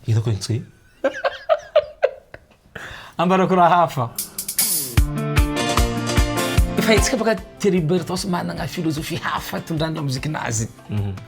Hitako iny tsy. Ambarako raha hafa. Efa haintsika baka Thierry Berthos managna philosophie hafa itondrany lamozikinazy.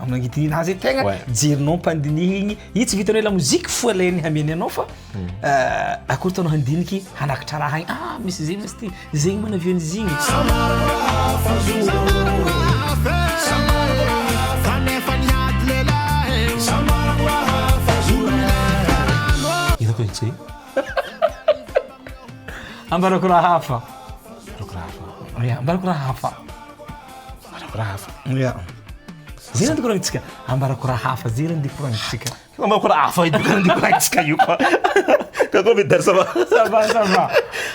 Amin'ny angidininazy tegna jerinao ampandinihigny, io tsy vitan'ny hoe lamoziky fo alainy hameny anao fa akory ataonao handiniky hanakatra raha igny, ah misy zegny izy ty, zegny ma navian'izy igny. Hitako iny tsy. Ambarako raha hafa. Ambarako raha hafa. Ya, ambarako raha hafa. Ambarako raha hafa. Ya. Zay zany koragnitsika. Ambarako raha hafa, zay zany koragnitsika. Ambarako raha hafa io karaha koragnitsika io koa. Kako Médard ça va? Ça va, ça va.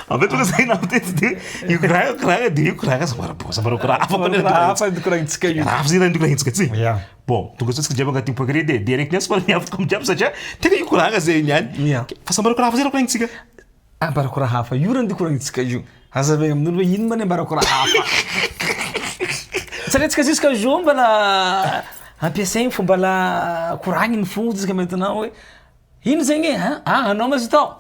En fait tonga zay nampitety de io koragna koragna de io koragna sambarako sambarako raha hafa koa Raha hafa ny koragnitsika io. Raha hafa zay zany koragnitsika tsy. Ya. Bon, tonga soa tsika jiaby agnatin'ny point carré de direct niany somary miavaka amin'ny jiaby satria tegna io koragna zay niany. Ya. Fa sambarako raha hafa zay raha koragnitsika. Ambarako raha hafa io raha koragnitsika io. Hazavaigna amin'olo hoe ino ma ny ambarako raha hafa. Satria antsika jusqu'à jour mbala ampiasaigny fô mbala koragniny fô jusqu'à maintenant hoe ino zegny e ah ah anao ma izy tao?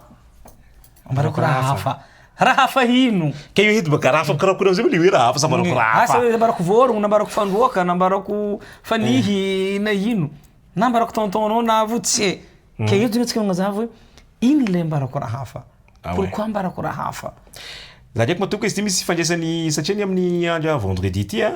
Ambarako raha hafa. Raha hafa ino? Ke io edy baka raha hafa karakory amizay le hoe raha hafa sambarako raha hafa. Asa hoe nambarako vôrogno, nambarako fandroaka, nambarako fanihy na ino. Nambarako tonton anao na avy tsy hay. Ke eto zegny antsika magnazava hoe ino le ambarako raha hafa? Ah ouais. Pourquoi ambarako raha hafa? Za ndraiky matoky izy ty misy ifandraisany satria ny amin'ny andro vendredi ty a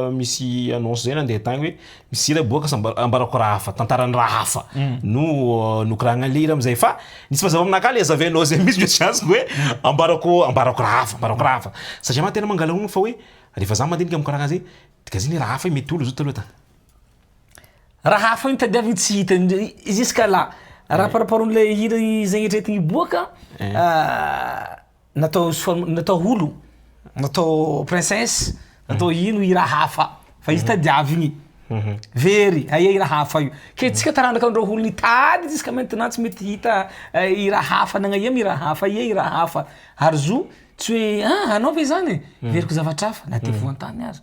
misy annonce zay nandeha tagny hoe misy hira boaka samba- ambarako raha hafa, tantaran'ny raha hafa no nokoragna le hira am'zay fa ny tsy mazava aminakahy le azavainao zay mihitsy no tsy azoko hoe ambarako ambarako raha hafa, ambarako raha hafa satria ma tena mangala honogno fa hoe rehefa za mandinika mikoragna zay dikazay ny raha hafa mety olo zao taloha tany. Raha hafa io tadiaviny tsy hita jusqu'à là. Raha par rapport am'le hira zegny eritreretigny hiboaka natao sous forme natao olo, natao princesse, natao ino hira hafa fa izy tadiavigny, very aia i raha hafa io, ke tsika taranaka andreo olo nitady jusqu'à maintenant tsy mety hita i raha hafa nagnaia i raha hafa, aia i raha hafa, ary zo tsy hoe ah anao ve zany e, veriko zavatra hafa na de voantany aza,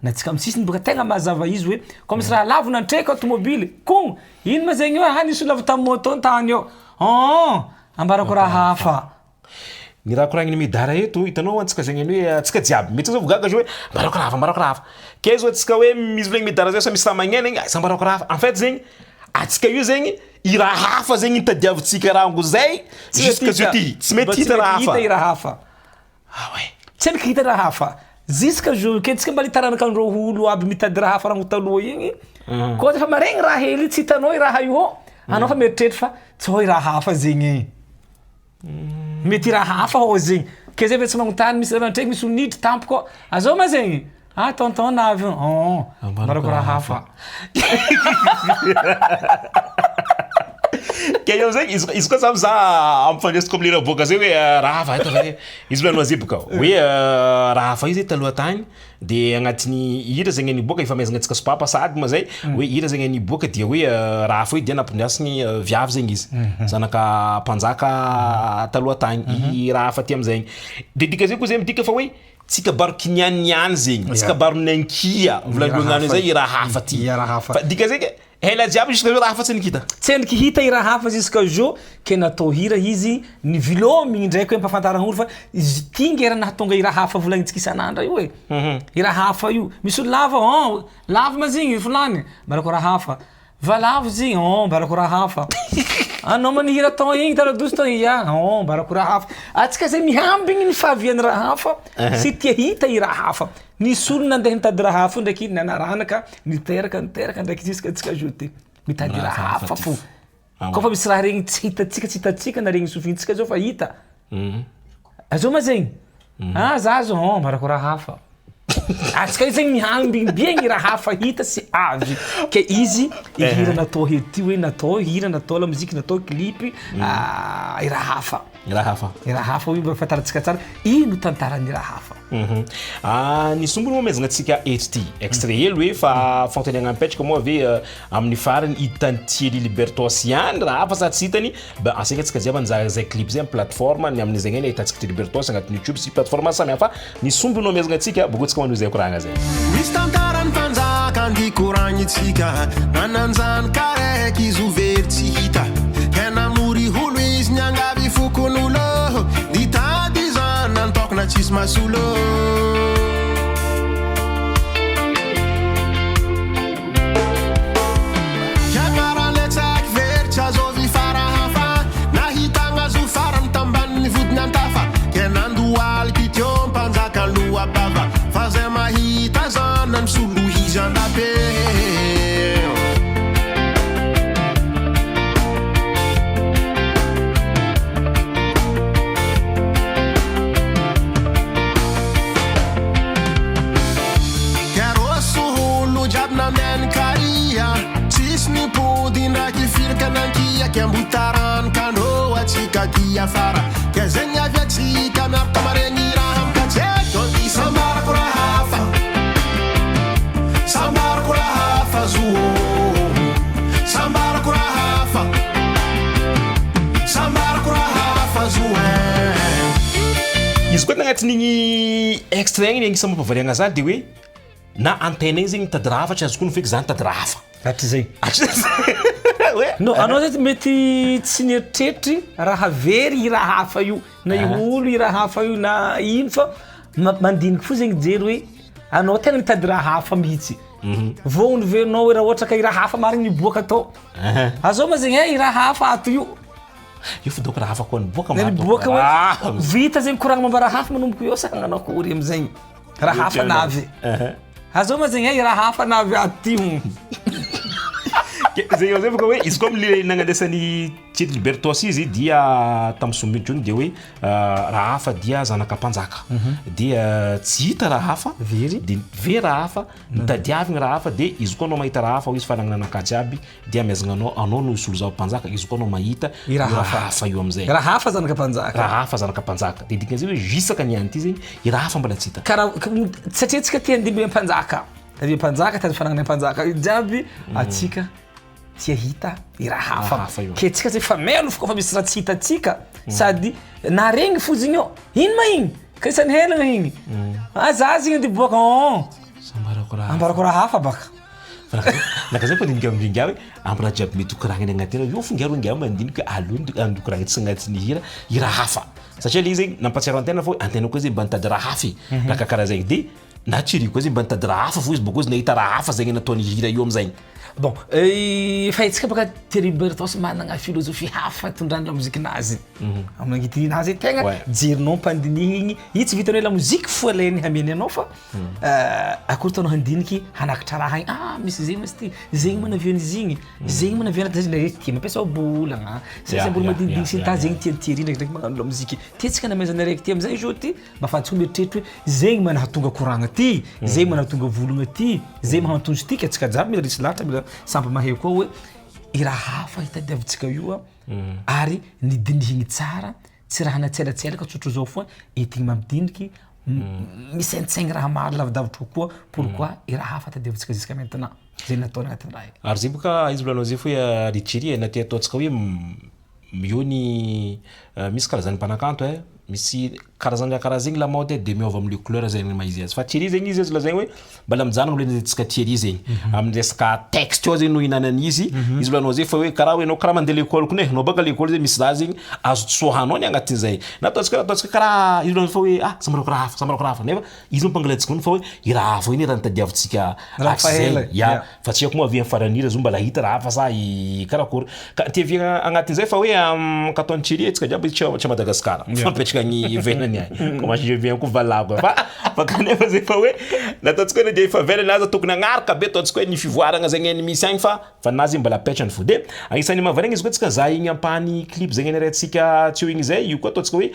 na tsika amy sisiny boka tegna mazava izy hoe kô misy raha lavo nantreka tômôbily kogno ino ma zegny io ah nisy olo avy tamy môtô tany eo, ôh ambarako raha hafa. Ny raha koragnin'i Médard eto, hitanao antsika zegny ny hoe antsika jiaby, mety zao gaga zao hoe ambarako raha hafa, ambarako raha hafa, ke zao antsika hoe misy volagnin'i Médard zay sa misy raha magneno igny, aiza ambarako raha hafa, en fait zegny antsika io zegny i raha hafa zegny nitadiavintsika rango zay jusqu'à zao ty, tsy mety hita raha hafa. Tsy mety hita i raha hafa. Ah ouais. Tsy mety hita raha hafa. Jusqu'à jour ke tsika mba nitaranaka an'ireo olo aby mitady raha hafa rango taloha igny, koa efa maregny raha hely tsy hitanao i raha io, anao fa mieritreritry fa tsy hao i raha hafa zegny e. Mety raha hafa hao zegny, ke zay ve tsy magnontany misy raha ndraiky misy olo niditra tampoka ao, azao ma zegny? Ah tonton navy io, ôh ambarako raha hafa. Ke eo zegny izy izy koa zany za ampifandraisiko am'le raha boaka zay hoe raha hafa hita fa izy volanao zay boka hoe raha hafa io zay taloha tagny De agnatin'ny hira zegny niboaka efa amaizagna antsika sopapa sahady ma zay hoe hira zegny niboaka dia hoe raha hafa io dia nampindrasiny viavy zegny izy zanaka mpanjaka taloha tagny i raha hafa ty am'zaigny de dikazay koa zay midika fa hoe tsy kabaro kinianiany zegny tsy kabaro nankia volagnindreo agnano zay i raha hafa ty fa dikazay ke Ela jiaby jusqu'à jour raha hafa tsy nikita. Tsendriky hita i raha hafa jusqu'à jour ke natao hira izy nivilômigny ndraiky hoe ampafantaragna olo fa izy ty nge raha nahatonga i raha hafa volagnintsika isan'andra io e, i raha hafa io, misy olo lava ôh lava ma zigny volagny mbalako raha hafa, valavo zigny ôh mbalako raha hafa, anao ma nihira tao igny taladosy tao ia ôh mbalako raha hafa, antsika zay miambigny ny fahavian'ny raha hafa sy te hahita i raha hafa. Nisy olona nandeha nitady raha hafa ndraiky nanaranaka, niteraka, niteraka ndraiky jusqu'à antsika jour ty. Mitady raha hafa fo. Koa fa misy raha regny tsy hitantsika, tsy hitantsika na regny sofintsika zao fa hita. Azao ma zegny? Ah za zao oh mbarako raha hafa. Antsika io zegny mihambimbiegny raha hafa hita sy avy. Ke izy hira natao hely ty hoe natao hira, natao lamoziky, natao clip, i raha hafa. I raha hafa. I raha hafa hoy mba fantarantsika tsara ino tantaran'ny raha hafa. Mhm. Ah, ny sombiny moa amezagna antsika eto ty. Extrait hely hoe fa fanontaniagna mipetraka moa ve euh, amin'ny farany hitan'i Thierry Libertos ihany raha hafa sa tsy hitany? Ba asaigna antsika jiaby anjara zay clip zay amin'ny plateforme ny amin'izay ngeny ahitantsika Thierry Libertos agnatin'ny YouTube sy plateforme samihafa. Ny sombiny no amezagna antsika, boko antsika manohy zay koragna zay. Misy tantaran'ny mpanjaka andikoragnintsika Nanan-janaka araiky izy ho very tsy hita. izy masolo. Fiakaran'ilay tsaky very tsy azovy farahafa Nahitagna zo farany tambanin'ny vodiny antafa Ke nandohaliky teo mpanjaka loa-bava Fa zay mahita zanany solo izy an-dape. Karoso olo jiaby nandeha nikaria Tsisy nipody ndraiky firika nankiaky Ambohitarano kandro atsika aty afara Ke zegny avy atsika miaraka maregny raha mikatseky Ô ty sambarako raha hafa Sambarako raha hafa zo ô Sambarako raha hafa Sambarako raha hafa zo eh Izy koa tagnatin'igny extrait igny agnisan'ny mampavariagna za de hoe na antenne igny zegny mitady raha hafa tsy azoko ono feky za nitady raha hafa. Hatrizay. Hatrizay. Hoe. Non, anao zay mety tsy nieritreritry raha very i raha hafa io na io olo i raha hafa io na ino fa mandiniky fo zegny jery hoe anao tegna nitady raha hafa mihitsy. Vao niverinao hoe raha ohatra ka i raha hafa marigny niboaka tao. Azao ma zegny e i raha hafa ato io. Io fo dônko raha hafa koa niboaka ma Niboaka hoe vita zegny koragna momba raha hafa manomboka eo sa hagnano akory amizegny raha hafa navy. Azao ma zegny e raha hafa navy ato ty hono. Zegny amizay bôka hoe izy koa amle nagnandraisan'i Thierry Libertos izy dia tamin'ny sombintro igny de hoe raha hafa dia zanaka mpanjaka dia tsy hita raha hafa Very. de very raha hafa nitadiavigny raha hafa de izy koa anao mahita raha hafa hoy izy fa nagnananakahy jiaby Dia amehezagna anao, anao no hisolo zaho mpanjaka, izy koa anao mahita I raha io raha hafa io amizay. Raha hafa zanaka mpanjaka. Raha hafa zanaka mpanjaka. Dia dikan'izay hoe isaka ny an'ity zegny, i raha hafa mbola tsy hita. Karaha satria antsika tia andimby mpanjaka, andimby mpanjaka tady fanagnana mpanjaka io jiaby, antsika tia hita i raha hafa. Raha hafa io. Ke antsika zay fa mailo fô kôfa misy raha tsy hitantsika, sady na regny fo zegny eo, ino ma igny? Ka isan'ny helagna igny. Ah za zegny andeha hiboaka, ôh. Ambarako raha hafa. Ambarako raha hafa baka. Naka zay mpandinika amin'ingahy hoe amin'ny raha jiaby mety ho koragniny agnaty hira, io fo ingahy ro ingahy mandinika hoe aleo ndo ando koragniny tsy agnatin'ny hira, hira hafa. Satria le izy zegny nampahatsiaro an-tegna fô hoe an-tegna koa zegny mba nitady raha hafa e, raha kakaraha zegny. De na Thierry koa zegny mba nitady raha hafa fô izy bôkô izy nahita raha hafa zegny nataony hira io am'zay. Bon, efa haintsika bôka Thierry Berthos managna philosophie hafa itondrany lamozikinazy. Amin'ny angidinazy tegna jerinao ampandinihigny, io tsy vitan'ny hoe lamoziky fo alainy hameny anao fa Akory taona handiniky hanakatra raha igny, ah misy zegny misy ty, zegny moa navian'izy igny, zegny moa naviana zay le tia mampiasa ohabolagna, zay zay mbola madinidinika sy ny tariny zegny tian'i Thierry ndraikindraiky magnano lamoziky, ty antsika namezana araiky ty amizay zao ty mba afahantsika mieritreritra hoe zegny ma nahatonga koragna ty, zegny ma nahatonga volagna ty, zegny ma mahatonga ty, ka antsika jiaby mila resy lahatra mila samby mahay koa hoe i raha hafa hitadiavintsika io ary nidinihigny tsara Tsy raha natsielatsielaka tsotra zao foa entigny mampidiniky misaintsaigny raha maro lavidavitra kokoa pourquoi i raha hafa tadiavintsika jusqu'à maintenant zay nataony agnatin'ny raha io. Ary zay boka izy volanao zay foa eh, ry Thierry eh, na te ataontsika hoe eo ny misy karazan'ny mpanakanto eh, misy karazany raha karaha zegny lamaody eh, de miôva am'le couleur zegny maha izy azy, fa Thierry zegny izy azo lazaigny hoe Mbala mijanona aloha resaka Thierry zegny. Amin'ny resaka texte eo zegny no ihinanany izy. Izy volanao zay fa hoe karaha hoe anao karaha mandeha l'école kony e, anao baka l'école zay misy raha zegny azo tsoahanao ny agnatin'izay. Na ataontsika ataontsika karaha izy volanao fa hoe ah sambarako raha hafa, sambarako raha hafa nefa izy mampangala-tsika fa hoe i raha hafa iny raha nitadiavintsika Raha fa hatrizay. ela e. Ya, fa tsy haiko moa avy amin'ny faran'ny hira zo mbala hita raha hafa sa i karakôry. Ka ty avy agnatin'izay fa hoe kataon'i Thierry antsika jiaby tsy à Madagascar fa mipetraka agny ivelany agny. Comment je viens koa valako fa fa kanefa zay fa hoe nataontsika hoe na dia efa ivelany aza tokony hagnaraka be ataontsika hoe ny fivoaragna zegny ny misy agny fa fa ninazy mbola apetrany fo. De agnisan'ny mahavariagna izy koa antsika za igny ampahany clip zegny niarahantsika teo igny zay io koa ataontsika hoe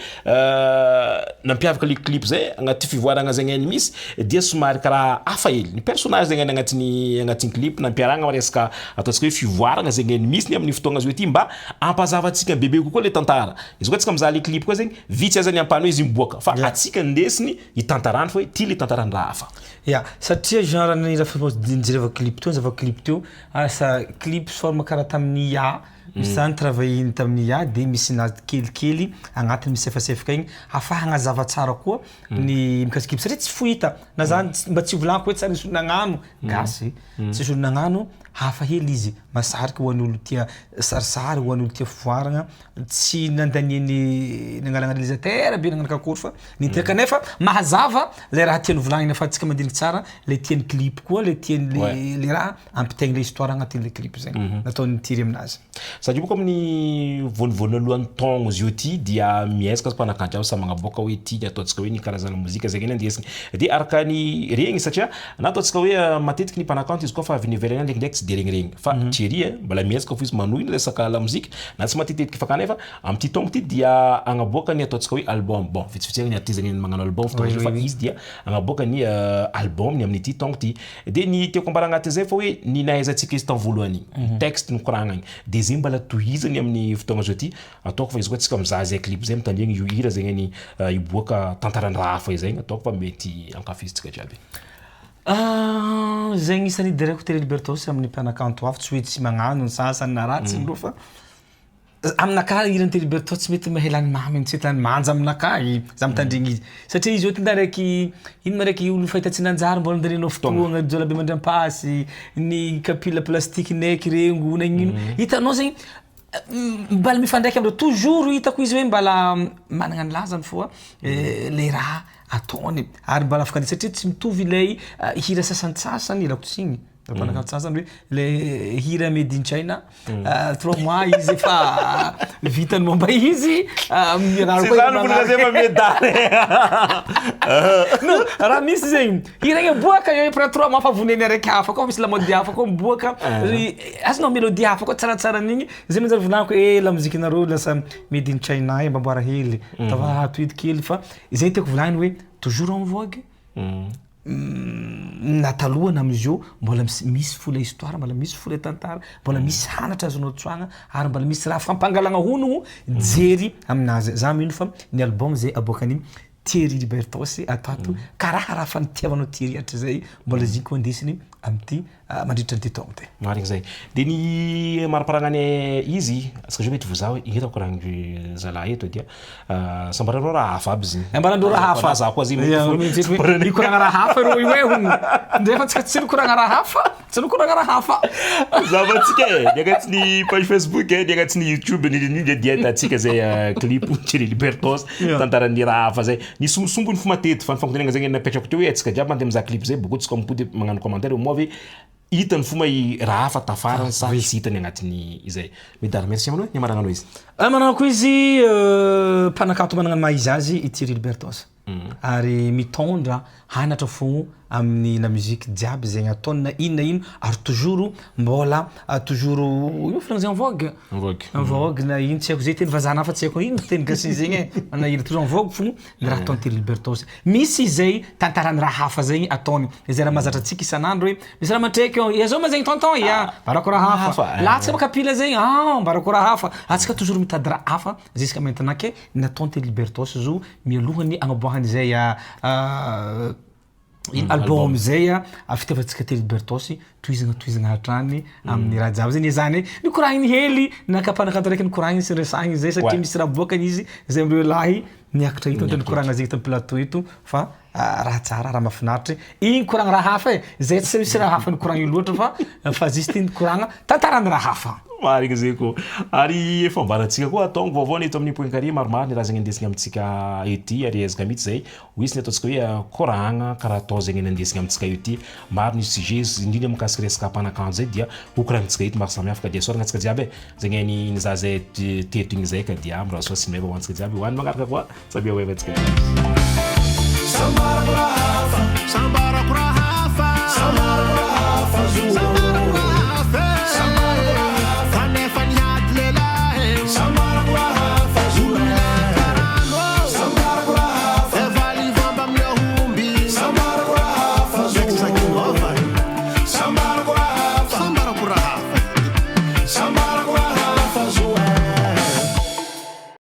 Nampiavaka le clip zay agnaty fivoaragna zegny ny misy dia somary karaha hafa hely ny personnage zegny any agnatin'ny agnatin'ny clip nampiarahagna resaka ataontsika hoe fivoaragna zegny ny misy ny amin'ny fotoagna zao ty mba hampazava antsika bebe kokoa le tantara, izy koa antsika mizaha le clip koa zegny vitsy aza ny ampahany hoe izy miboaka fa antsika ndesiny hitantarany fa hoe ty le tantaran'ny raha hafa. Ya, satria genre ny raha nijerevako clip teo, nizavako clip teo, asa clip forme karaha tamin'ny IA. Misy zany travailler-ny tamin'ny IA de misy nazy kelikely agnatiny misefasefoka igny ahafaha hagnazava tsara koa ny mikasiky clip satria tsy fohita na zany mba tsy volagniko hoe tsy nisy olo nagnano gasy, tsisy olo nagnano hafa hely izy. Mahasarika ho an'olo tia sarisary, ho an'olo tia fivoaragna, tsy nandaniany nangalana réalisateur be nagnano kakory fa niteny kanefa mahazava le raha tiany volagnina fa antsika mandiniky tsara le tian'ny clip koa le tian'le le raha ampitaigny le histoire agnatin'le clip zegny nataon'i Thierry aminazy. Satria bôka amin'ny voalovoalohan'ny taogno izy io ty dia miezaka mpanakanto jiaby samy magnaboaka hoe ty ny ataontsika hoe ny karazana mozika zegny eny andesiny de araka ny regny satria na ataontsika hoe matetiky ny mpanakanto izy koa fa avy any ivelany any ndraikindraiky tsy de regniregny fa Thierry a mbola miezaka fo izy manohy ny resaka lamozika na tsy matetitetika fa kanefa amin'ity taogno ty dia agnaboaka ny ataontsika hoe album, bon vitsivitsy ny artiste zegny magnano album fotoagna zao fa izy dia agnaboaka ny album-ny amin'ity taogno ty. De ny tiako ambara agnatin'izay fa hoe ny nahaizantsika izy tamin'ny voalohany igny, ny texte nikoragnany, de zegny mbala tohizany amin'ny fotoagna zao ty, ataoko fa izy koa tsika mizaha zay clip zay mitandregny io hira zegny any hiboaka tantaran'ny raha hafa izay, ataoko fa mety ankafizintsika jiaby. Zegny isan'ny idirako Thierry Libertos amin'ny mpanakanto hafa, tsy hoe tsy magnano ny sasany na ratsy ny loha fa Aminakahy hiran'i Thierry Bertho tsy mety mahay lany mamy, tsy mety lany manja aminakahy za mitandregny izy satria izy io tonga raiky ino ma raiky olo fahita tsy nanjary mbola nandanianao fotoagna jolabe mandram-pasy, ny kapila plastique neky regny nagnino, hitanao zegny mbala mifandraiky amindreo toujours hitako izy hoe mbala managna ny lazany fô le raha ataony ary mbala afaka satria tsy mitovy ilay hira sasantsasany ialako tsiny. Mpanakalo tsara zany hoe le hira made in China trois mois izy efa vita ny momba izy Tsy zany mbola zay fa miedary. Non, raha misy zegny hira igny miboaka eo après trois mois fa voneny araiky hafa koa misy lamaody hafa koa miboaka azonao mélodie hafa koa tsaratsara an'igny zay manjary volagniko hoe lamozikinareo lasa made in China e mba amboara hely ataova ato edy kely fa zay tiako volagniny hoe toujours en vogue. Na taloha na amizio mbola misy fo le histoire, mbola misy fo le tantara, mbola misy hanatra azonao tsoahagna ary mbola misy raha fampangalagna honogno jery aminazy. Za mino fa ny album zay aboakan'i Thierry Libertos ato ato karaha raha fa nitiavanao Thierry hatrizay mbola izy koa andesiny amty mandritra an'ity taogno ty. Marigny zay. De ny mari-paragnany izy, parce que je mety vozaha hoe ino koragnindry zalahy eto dia sambarandreo raha hafa aby izy. Ambarandreo raha hafa. Za koa zegny mety fo. Nikoragna raha hafa ireo io e hono. Ndrefa antsika tsy nikoragna raha hafa, tsy nikoragna raha hafa. Zahavantsika e, ny agnatin'ny page Facebook e, ny agnatin'ny YouTube indrindra indrindra dia ahitantsika zay clip Thierry Libertos tantaran'ny raha hafa zay. Ny sombisombiny fo matety fa ny fagnontanina zegny napetrako teo hoe antsika jiaby mandeha mizaha clip zay bôko tsika mipody magnano commentaire hoe moa ve hitany fo ma i raha hafa tafarany sa tsy hitany agnatin'ny izay. Midara merci aminao e, ny amaragnanao izy. Amarako izy mpanakanto managna ny maha izy azy i Thierry Libertos ary mitondra hanatra fogno amin'ny la musique jiaby zegny ataony na ino na ino ary toujours mbola toujours ino filazana izy en vogue? En vogue. En vogue na ino tsy haiko zay teny vazaha fa tsy haiko ino teny gasy zegny e, na ino toujours en vogue fogno ny raha ataon'i Thierry Libertos. Misy izay tantarany raha hafa zegny ataony, izay raha mahazatra antsika isan'andro hoe misy raha matraiky ao, ia zao ma zegny tonton, ia mbarako raha hafa, latsaka ma kapila zegny, ah mbarako raha hafa, antsika toujours mitady raha hafa jusqu'à maintenant ke nataon'i Thierry Libertos zo mialohan'ny agnaboahany izay album zay a fitiavantsika Thierry Libertos tohizagna tohizagna hatrany amin'ny raha jiaby zay niezahany nikoragniny hely naka mpanakanto raiky nikoragniny sy niresahiny zay satria misy raha aboakany izy zay amreo lahy niakatra eto de nikoragna zegny tamin'ny plateau eto fa raha tsara raha mahafinaritra igny koragna raha hafa e zay tsy misy raha hafa nikoragniny loatra fa fa juste nikoragna tantarany raha hafa. Marigny zay koa. Ary efa ambarantsika koa taogno vaovao ny eto amin'ny Point Carré maromaro ny raha zegny andesigny amintsika ety ary ezaka mihitsy zay ho hisy ny ataontsika hoe koragna karaha atao zegny ny andesigny amintsika io ty. Maro ny sujets indrindra mikasika resaka mpanakanto zay dia ho koragnintsika eto maro samihafa ka dia isaoragna antsika jiaby e zegny ny nizaha zay teto igny zay ka dia mirary soa sy meva ho antsika jiaby ho an'ny magnaraka koa samia ho eva antsika jiaby.